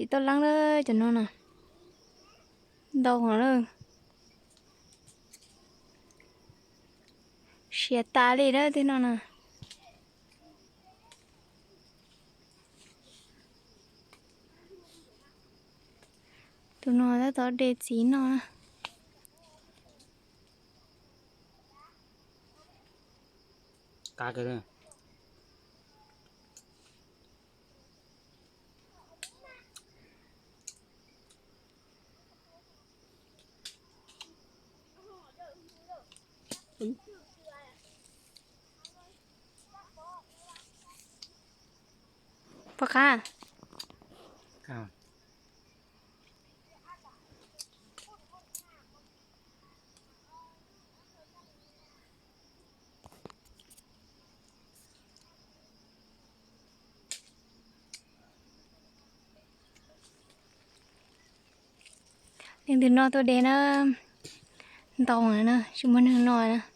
Tsis tau leeb lawm cov no na. Ntau heev lawm. Siav tas li lawm tej no na. Tus no tab tom de txiv noj na. Pom qab. Leej twg noj tuaj de na. Ntau na, tsis muaj neeg noj na.